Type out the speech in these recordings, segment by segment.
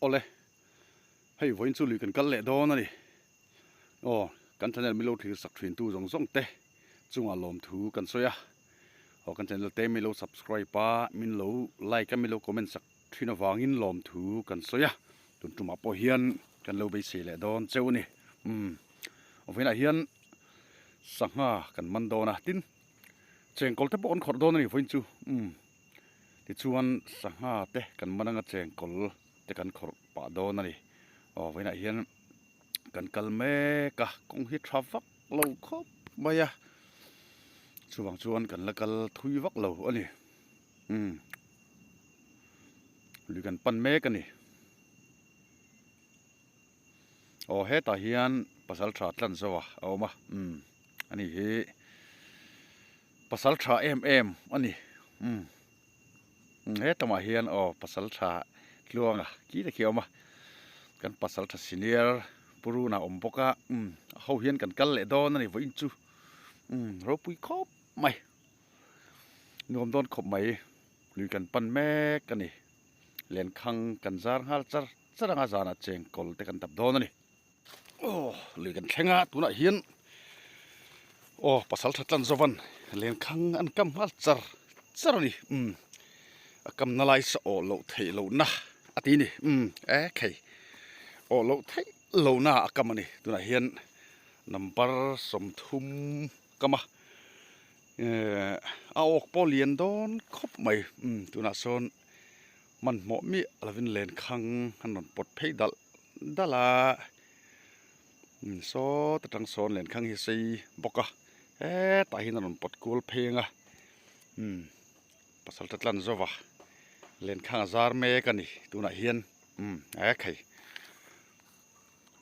Awle, hei vawiin chu lui kan kal leh dawn a ni. Aw, kan channel min lo thlir sak thin tu zawng zawng te chungah lawmthu kan sawi a. Aw, kan channel te min lo subscribe a, min lo like a, min lo comment sak thin avangin lawmthu kan sawi a. Tun tumah pawh hian kan lo beisei leh dawn cheu a ni. Umm, vawiinah hian sangha kan man dawn a, tin chengkawl te pawh kan khawrh dawn a ni vawiin chu. Umm. Tichuan sangha te kan man anga chengkawl te kan khawrh pah dawn a ni. Aw vawiinah hian kan kal mek a, kawng hi tha vak lo khawp mai a, chuvang chuan kan la kal thui vak lo a ni. Umm lui kan pan mek a ni. Aw hetah hian pasal tha tlan zo a a awm a umm ani hi pasal tha em em a ni umm hetamah hian aw pasal tha tluanga ki te khi a awm a kan pasal tha senior purun a awm bawk a umm a ho hian kan kal leh dawn a ni vawiin chu umm ropui khawp mai nuam dawn khawp mai lui kan pan mek a ni lenkhang kan zar nghal char. Char anga zanah chengkawl te kan dap dawn a ni. Aw lui kan thleng a tunah hian aw pasal tha tlan zovan lenkhang an kam nghal char char a ni umm a kamna lai sa awh loh theih lohna a ti ni umm e khei awh loh theih lohna a kam a ni tunah hian number 30 kam a eh a awk pawh lian dawn khawp mai umm tunah sawn. Hmanhmawh miah lovin lenkhang an rawn pawt phei dalh dalh a, sawt atang sawn lenkhang hi a sei bawk a, hetah hian a rawn pawt kual phei ang a, umm pasal te tlan zo va, lenkhang a zar mek a ni tunah hian umm e khai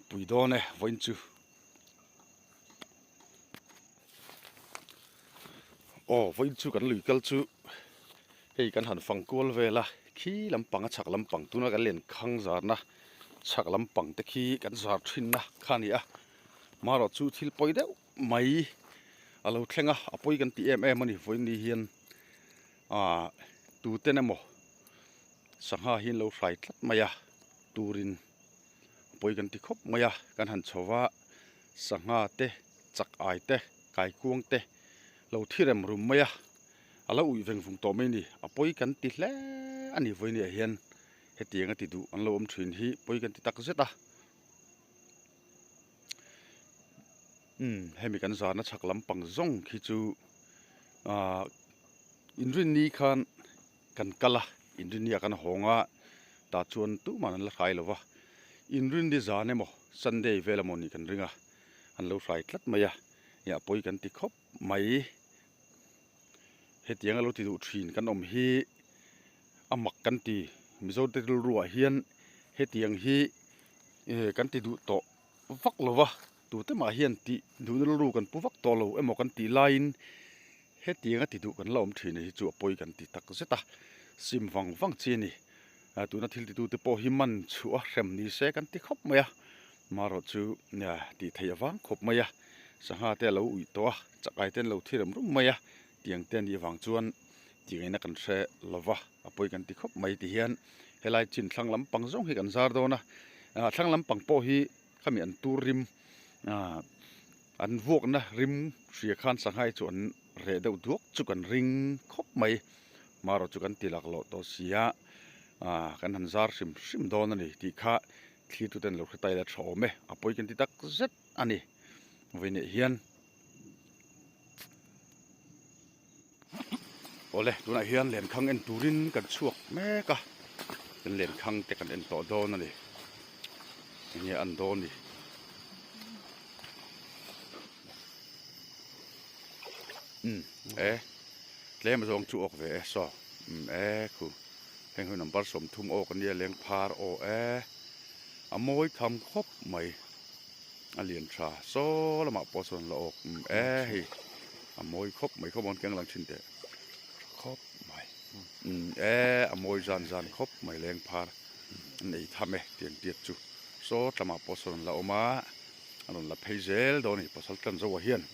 pui dawn e vawiin chu. Aw vawiin chu kan lui kal chu hei kan han fang kual vel a khi lampang a chhak lampang tuna kan len khang zarna chhak lampang te khi kan zar thinna kha a ni a marawh chu thil pawi deuh mai a lo thleng a a pawi kan ti em em a ni vawiin ni hian ah tuten emaw sangha hi an lo hrai tlat mai a turin pawi kan ti khawp mai a kan han chho va sangha te chak ai te kaikuang te lo thi rem rum mai a a lo uih veng vung tawh mai a ni a pawi kan ti hle a ni vawiin ah hian hetiang a ti duh an lo awm thin hi pawi kan ti tak zet a umm hemi kan zana chhak lampang zawng khi chu ahh inrinni khan. Kan kal a, Inrinni ah kan hawng a, tah chuan tumah an la hrai lo va, Inrinni zan emaw Sunday vel emaw nih kan ring a, an lo hrai tlat mai a, ih a pawi kan ti khawp mai. Hetiang a lo ti duh thin kan awm hi a mak kan ti, Mizo te rilruah hian hetiang hi kan ti duh tawh vak lo va, tute mah hian tih duhna rilru kan pu vak tawh lo emaw kan tih laiin Hetiang a ti duh kan la awm thin hi chu a pawi kan ti tak zet a, sim vang vang chi a ni. Tuna thil titute pawh hi man chhuah a hrem ni se kan ti khawp mai a, marawh chu tih theih avang khawp mai a, sangha te a lo uih tawh a, chakai te an lo thi rem rum mai a, tiang te a nih avang chuan tiangina kan hre lo va, a pawi kan ti khawp mai ti hian helai chin thlang lampang zawng hi kan zar dawn a, thlang lampang pawh hi khami an tur rim An vuakna rim hria khan sanghai chu an reh deuh duak chu kan ring khawp mai. Marawh chu kan ti laklawh tawh si a, aah kan han zar hrim hrim dawn a ni tih kha thlirtuten lo hre ta ila tha awm e, a pawi kan ti tak zet a ni vawiinah hian. Awle tunah hian lenkhang en turin kan chhuak mek a, kan lenkhang te kan en tawh dawn a ni, enge an dawn ni. Umm e tlem zawng chu awk ve e saw umm e khu heng hi number 30 awk ania leng phar aw e a mawi tham khawp mai. A lian tha saw lamah pawh sawn la awk umm e hei a mawi khawp mai khawp awn keng lang thin teh tha khawp mai umm e a mawi zan zan khawp mai leng phar an ei tham e tiang tiat chu saw tlamah pawh sawn an la awm a an rawn la phei zel dawn a ni pasal tlan zo ah hian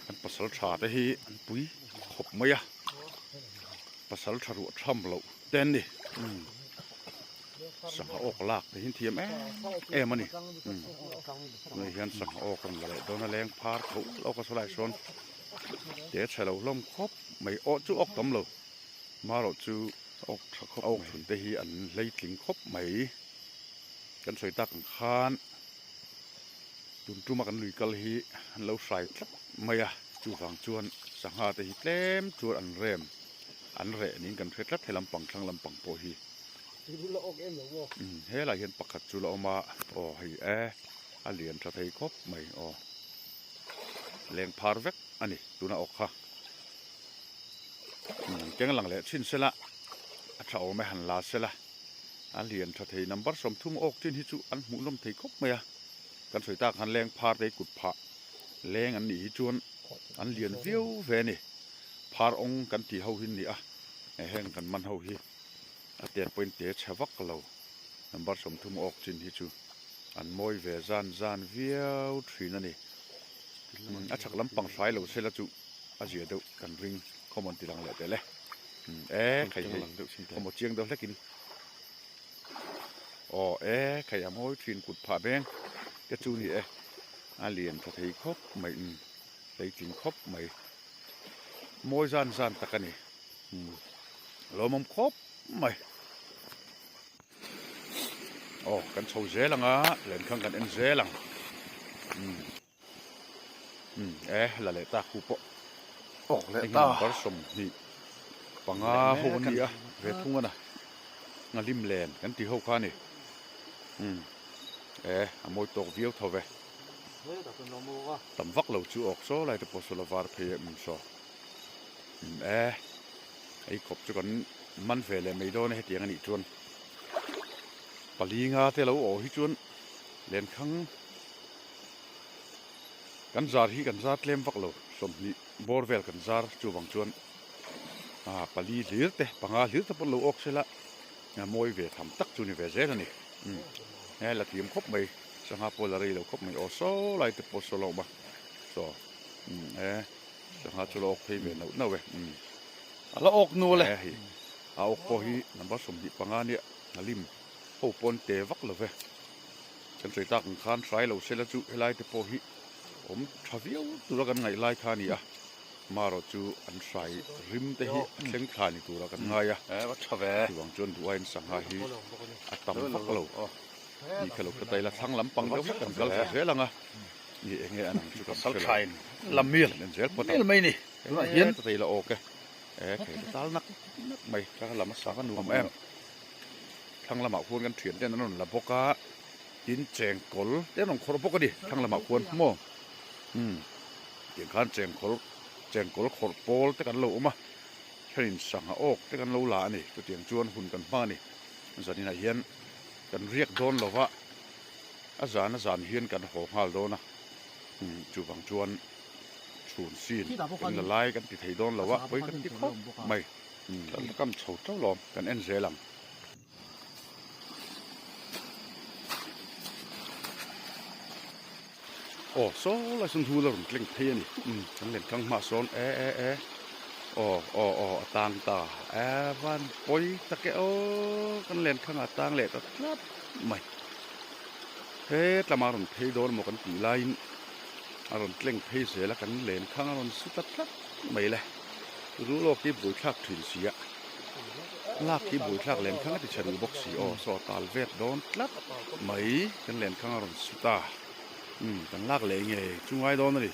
an pasal tha te hi an pui khawp mai a pasal tha ruah tham loh te an ni umm. Sangha awk lak te hi thiam em em a ni. Tunah hian sangha awk a rawn la leh dawn a leng phar tho lawk a sawlai sawn te chhe lo hlawm khawp mai aw chu awk tam lo marawh chu awk tha khawp awk chhun te hi an hleitling khawp mai kan sawi tak ang khan tun tuma kan lui kal hi an lo hrai tlat mai a chuvang chuan sangha te hi tlem chuan an rem an reh niin kan hre tlat he lampang thlang lampang pawh hi. Helai hian pakhat chu la awm a, aw hei e a lian tha thei khawp mai aw leng phar vek a ni tuna awk kha an keng lang leh thin sela a tha awm e han la sela a lian tha thei number 30 awk chin hi chu an hmuh nawm thei khawp mai a kan sawi tak khan leng phar te hi kut phah leng an nih hi chuan an lian viau ve a ni phar awng kan tih ho hi an ni a heng kan man ho hi. A tet pawhin te chhe vak lo. Number 30 awk chin hi chu an mawi ve zan zan viau thin a ni. A chhak lampang hrai lo sela chu a zia deuh kan ring khawmawn ti lang leh tel e. E khai hei khawmaw chiang deuh hlekin aw e khai a mawi thin kut phah beng te chu ni e. A lian tha thei khawp mai hleitling khawp mai. Mawi zan zan tak a ni. Lawmawm khawp mai. Aw kan chho zel ang a, lenkhang kan en zel ang. Umm e la leh ta khu pawh. Awk leh ta. Number 20 panga ho an ni a, ve thung a na. Ngalim len kan tih ho kha a ni. Umm e a mawi tawk viau tho ve. Tam vak lo chu awk saw lai te pawh saw la var phei e umm saw. Umm e hei khawp chu kan man ve leh mai dawn e hetiang anih chuan pali nga te lo awh hi chuan lenkhang kan zar hi kan zar tlem vak lo 20 bawr vel kan zar chuvang chuan ah pali hlir te panga hlir te pawh an lo awk sela a mawi ve tham tak chu ni ve zel a ni umm he la thiam khawp mai sangha pawh la rei lo khawp mai aw saw lai te pawh saw lo awm a saw umm e. Sangha chu la awk phei ve nauh nauh e. A la awk nual e. Hei a awk pawh hi number 25 nia a lim ho pawn te vak lo ve. Kan sawi tak ang khan hrai lo sela chu helai te pawh hi awm tha viau tura kan ngaih lai kha a ni a. Marawh chu an hrai rim te hi a thleng thla ni tura kan ngai a. Chuvang chuan duh aiin sangha hi a tam vak lo. Ni kha lo hre ta ila thlang lampang deuh hlek kan kal thla zel ang a. Ni enge an ang chu kan hre lo. Lam mil en zel phawt ang. Mai ni. Tunah hian ta teila awk e. E thei ta tal nak nak mai. Thlang lam a sang a nuam em. Thlang lamah khuan kan thian ten an rawn la bawk a. Tin chengkawl te an rawn khawrh bawk a ni. Thlang lamah khuan maw. Umm tiang khan chengkawl chengkawl khawrh pawl te kan lo awm a. Thenin sangha awk te kan lo la a ni. Chutiang chuan hun kan hmang a ni. Zaninah hian kan riak dawn lo va. A zan a zan hian kan haw nghal dawn a, chuvang chuan chhun sin kan la lai kan ti thei dawn lo a, pawi kan ti khawp mai. Kan la kam chho teuh lawm, kan en zel ang. Aw saw lai sawn hul a rawn tleng phei a ni, kan len thlang hma sawn e e e aw aw aw a tang ta e van pawi tak e aw kan len thlangah a tang leh ta tlat mai. Hetlama rawn phei dawn emaw kan tih laiin a rawn tleng phei zel a, kan len khang a rawn su ta tlat mai le. Rul awk hi buaithlak thin si a, lak hi buaithlak len khang a ti chhe duh bawk si aw, saw a tal vet dawn tlat mai, kan len khang a rawn su ta. Umm kan lak leh ngei chu ngai dawn a ni.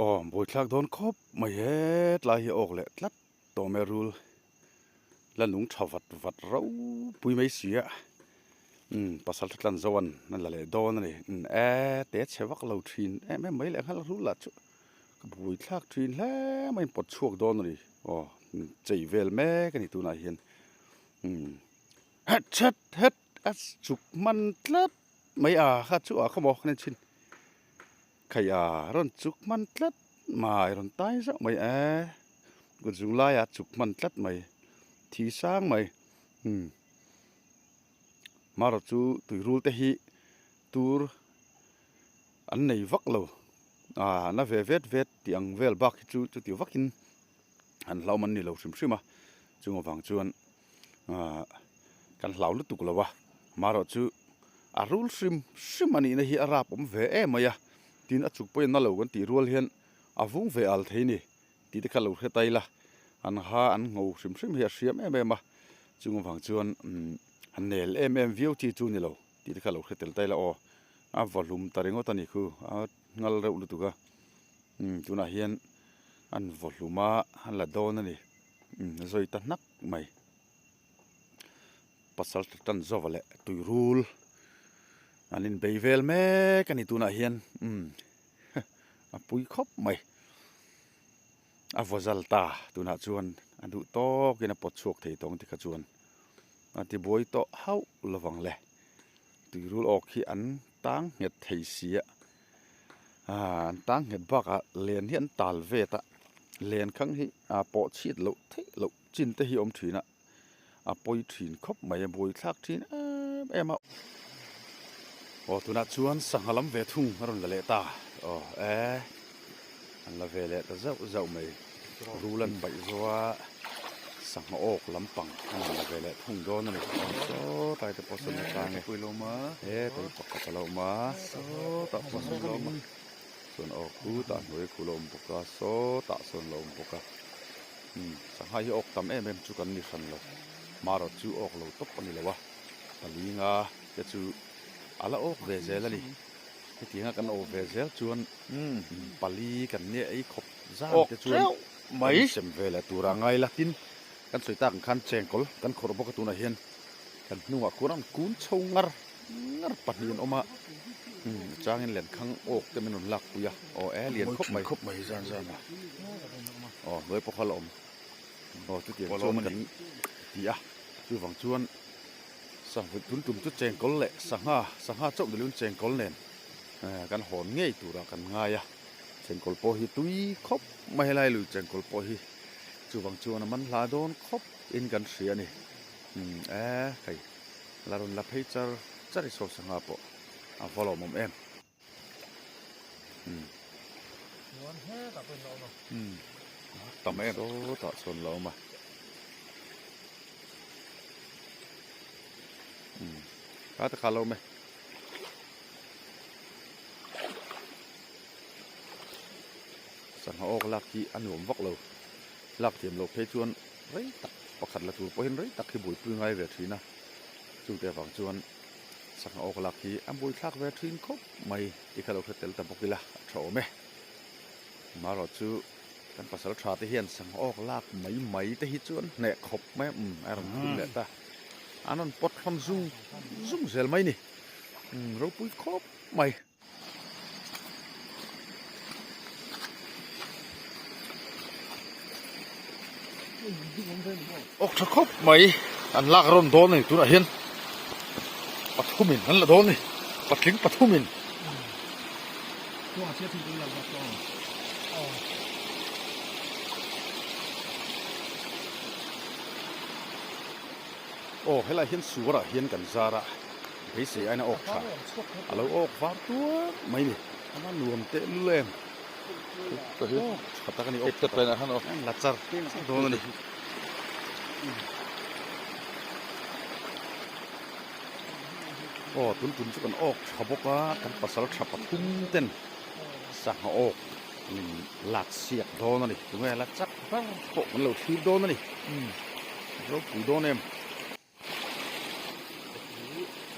Aw buaithlak dawn khawp mai hetlai hi a awk leh tlat tawh mai a rul la nung tha vat vat ropui mai si a umm pasal tha tlan zo an a la leh dawn a ni umm e te chhe vak lo thin em em mai leh nghal rul lah chu ka buaithlak thin hle mai in pawt chhuak dawn a ni aw chei vel mek a ni tunah hian umm het het het a chuk hman tlat mai a kha chu a khaw maw ka en chhin. Khai a rawn chuk hman tlat mai rawn tai zauh mai e kut zung laia chuk hman tlat mai thi sang mai umm marawh chu tuirul te hi tur an nei vak lo. Aaa na ve vet vet tih ang vel bak hi chu chuti vakin an hlauhawm an ni lo hrim hrim a, chung avang chuan aaa kan hlau lutuk lo a, marawh chu a rul hrim hrim a nihna hi a rap awm ve em mai a, tin a chuk pawhin na lo kan tih rual hian a vung ve al thei ni tih te kha lo hre ta ila, an ha an ngho hrim hrim hi a hriam em em a, chung avang chuan umm an nel em em viau chi chu ni lo tih te kha lo hre tel ta ila aw, a vaw hlum ta ringawt a ni khu a ngal reuh lutuk a, umm tunah hian an vaw hlum a an la dawn a ni, umm a zawi ta hnak mai. Pasal tla tan zawva leh tuirul an inbei vel mek a ni tunah hian umm a pui khawp mai. A vaw zal ta tunah chuan a duh tawkin a pawt chhuak thei tawng tikha chuan a tibuai tawh hauh lovang le. Tuirul awk hi an tang nghet thei si a, aaa an tang nghet bakah len hi an tal vet a, len khang hi a pawh chhit loh theih loh chin te hi a awm thin a, a pawi thin khawp mai a buai thlak thin em em a. Aw tunah chuan sangha lam ve thung a rawn la leh ta aw e an la ve leh ta zauh zauh mai rul an paih zo a sangha awk lampang an rawn la ve leh thung dawn a ni sawtlai te pawh sawn a tlang e he tei pakhat a lo awm a sawtah pawh sawn a lo awm a chuan aw khutah hnuai khu a lo awm bawk a sawtah sawn a lo awm bawk a. Umm sangha hi awk tam em em chu kan ni hran lo marawt chu awk lo tawp a ni lo a palinga te chu a la awk ve zel a ni hetianga kan awk ve zel chuan pali kan nia ei khawp zan te chuan kan sem ve leh tur a ngai la tin kan sawi tak ang khan chengkawl kan khawrh bawk a tunah hian kan hnungah khuan an kun chho ngar ngar pahnih an awm a umm a changin lenkhang awk te min rawn lak pui a aw e lian khawp mai khawp mai zan zan a aw hnuai pawh kha la awm aw chutiang chuan kan ti a chuvang chuan sangha tun tum chu chengkawl leh sangha sangha chauh ni lovin chengkawl nen eh kan hawn ngei turah kan ngai a chengkawl pawh hi tui khawp mai helai lui chengkawl pawh hi chuvang chuan a man hla dawn khawp in kan hria a ni umm e hei. La rawn la phei char char i saw sangha pawh a va lawmawm em. Umm. Umm. Tam em. Sawtah chuan la awm a. Umm. Kha te kha la awm e. Sangha awk lak hi a nuam vak lo. Lak thiam loh phei chuan rei tak pakhat la tur pawhin rei tak hi buaipui ngai ve thin a, chute avang chuan sangha awk lak hi a buaithlak ve thin khawp mai tih kha lo hre tel ta bawk ila a tha awm e. Marawh chu kan pasal tha te hian sangha awk lak mai mai te hi chu an hneh khawp mai a, umm a rawn phun leh ta, an rawn pawt hlawm zung zung zel mai ni, umm ropui khawp mai. Awk tha khawp mai an lak rawn dawn a ni tunah hian pathumin an la dawn a ni patling pathumin. Aw helaiah hian suarah hian kan zar a. Beisei aina awk tha a lo awk var tuar mai ni a va nuam teh lul em awk tha tak a ni awk tha tak la char dawn a ni. Aw tun tum chu kan awk tha bawk a kan pasal tha pathum ten sangha awk min lak siak dawn a ni tunge la chak ber pawh kan lo thlir dawn a ni ropui dawn em.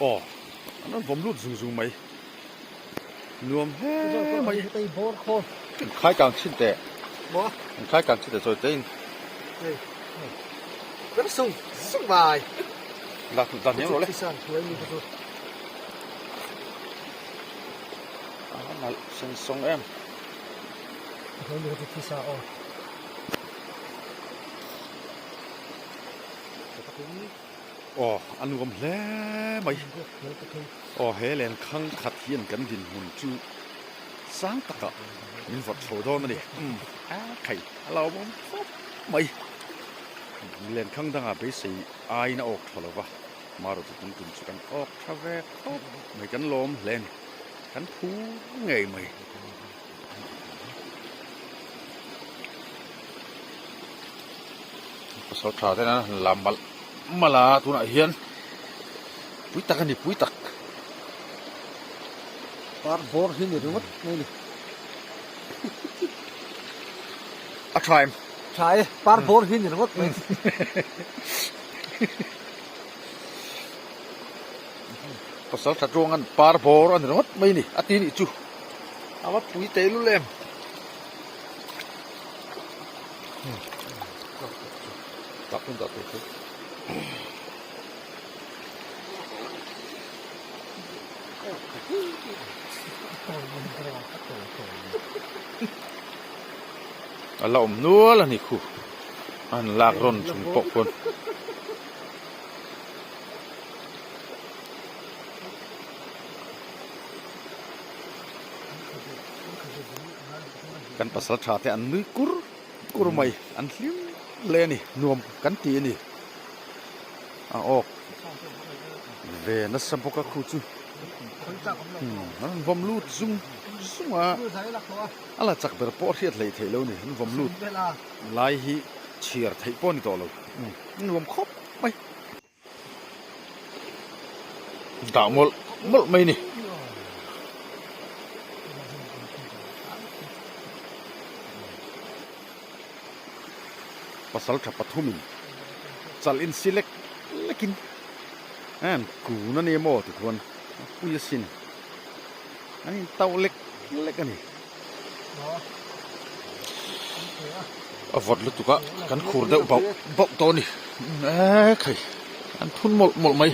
Aw an rawn vawm lut zung zung mai nuam hle mai an khai kang chhin teh an khai kang chhin teh chawi te in la la hniam rawh le a nalh seng sawng em. Aw a nuam hle mai aw he lenkhang khat hian kan dinhmun chu sang takah min vawt chho dawn a ni umm a khai a lo awm khawp mai lenkhang dangah beisei aiin a awk tha lo va marawh chu tum tum chu kan awk tha ve khawp mai kan lawm hle a ni kan phu ngei mai. Pasal tha ten an han lam malh malh a tunah hian pui tak a ni pui tak. Par bawr hi ni ringawt mai ni. A tha em? Tha e, par bawr hi ni ringawt mai. Pasal tha tuangan par bawr a ni ringawt mai ni a ti nih chu. A va pui teh lul em. A la awm nual a ni khu a han lak rawn chung pawh khuan. Kan pasal tha te an nui kur kur mai an hlim hle a ni nuam kan ti a ni a awk ve nasa bawk a khu chu an rawn vawm lut zung zung a a la chak ber pawh a hriat hleih theih lo a ni an vawm lut lai hi chhiar theih pawh a ni tawh lo nuam khawp mai. Dah mawlh mawlh mai a ni. Pasal tha pathumin chal in si lek lekin an kun a ni maw ti khuan a pui asin an in tauh lek lek a ni. A vawt lutuk a kan khur deuh bauh bauh tawh a ni e khai an thun mawlh mawlh mai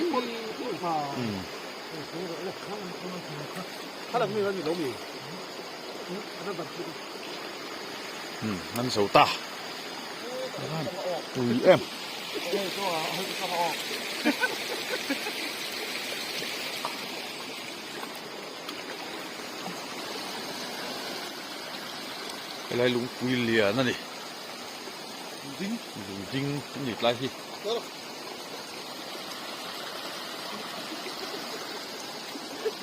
an zo ta tui em. Helai lungpui lian a ni lung ding a ni tlai hi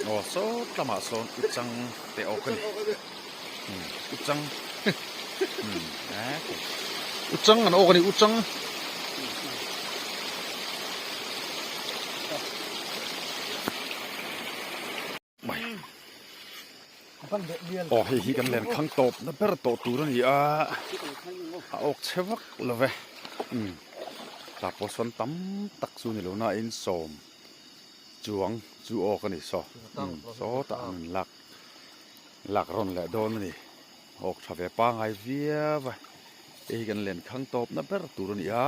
aw saw tlamah sawn u chang te awk a ni u chang u chang an awk a ni u chang. Aw hei hi kan len khang tawp na ber tawh tur a ni a a awk chhe vak lo ve umm tah pawh sawn tam tak chu ni lo na in sawm chuang chu awk a ni saw umm sawtah an rawn lak lak rawn leh dawn a ni awk tha ve pangai viau a hei hi kan len khang tawp na ber tur a ni a.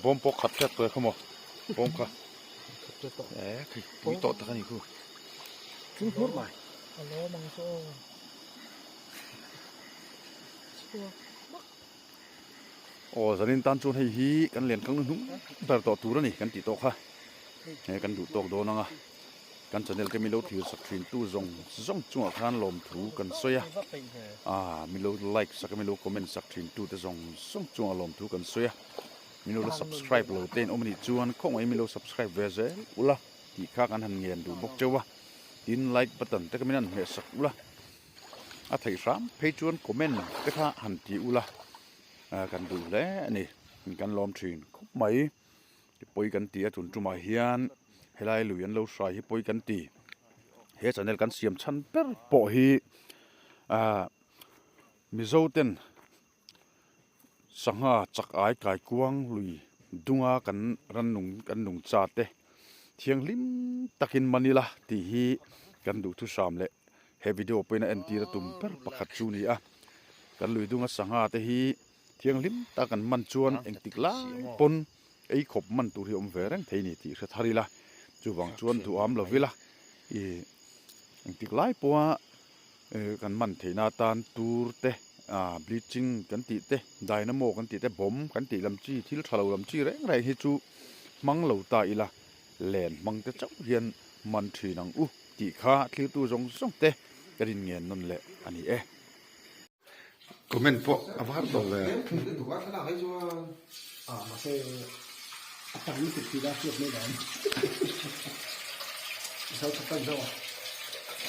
Bawm pawh khat hriat tawh e khaw maw bawm kha e khi pui tawh tak a ni khu aw zanin tan chuan hei hi kan len kang hnung ber tawh tur a ni kan tih tawh kha he kan duh tawk dawn ang a. Kan channel te milo thlir sak thin tu zawng zawng chungah khan lawmthu kan sawi a, ah milo like sak a milo comment sak thin tu te zawng zawng chungah lawmthu kan sawi a, milo la subscribe lo te in awm anih chuan khawngaih milo subscribe ve zel ula tih kha kan han ngen duh bawk cheu a, tin like button te kha min han hmeh sak ula, a theih hram phei chuan comment te kha han ti ula kan duh hle a ni, kan lawm thin khawp mai. Pawi kan ti a tun tumah hian helai lui an lo hrai hi pawi kan ti. He channel kan siam chhan ber pawh hi ah Mizo ten sangha chak ai kai kuang lui dunga kan rannung kan nungcha te thianghlim takin man ila tih hi kan duhthusam leh he video pawhin a entir a tum ber pakhat chu a ni a. Kan lui dunga sangha te hi. Thianghlim tak an man chuan engtik lai pawn ei khawp man tur hi awm ve reng thei ni tih hre thar ila, chuvang chuan duham lo ila i engtik lai pawha kan man theihna atan tur te ah bleaching kan tih te dynamo kan tih te bomb kan tih lam chi thil tha lo lam chi reng reng hi chu hmang lo ta ila len hmang te chauh hian man thin ang u tih kha thiltu zawng zawng te ka rin ngen nawn leh a ni e. Comment pawh a var tawh ve.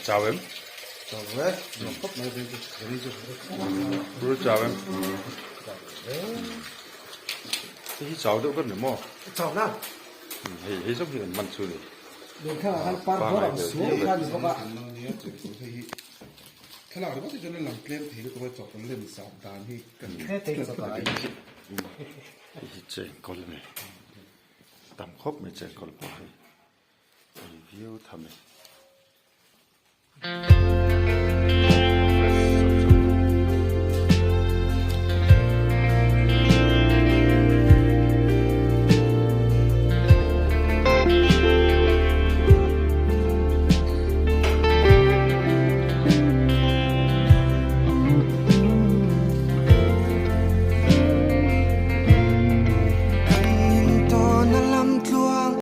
Chau em? Chau e, nuam khawp mai veng chu, zani chu. Pur chau em? Hei hi chau deuh ber ni maw? Chau na. Hei hei zawng hi kan man chu ni. Lehkha ah khan par bawr ang suau kha ni bawk a. Thlalak ringawt hi chuan a lang tlem thei lutuk a, chawp an lem zat dan hi kan Hei hi chengkawl a ni. Tam khawp mai chengkawl pawh hei. Ei viau tham e.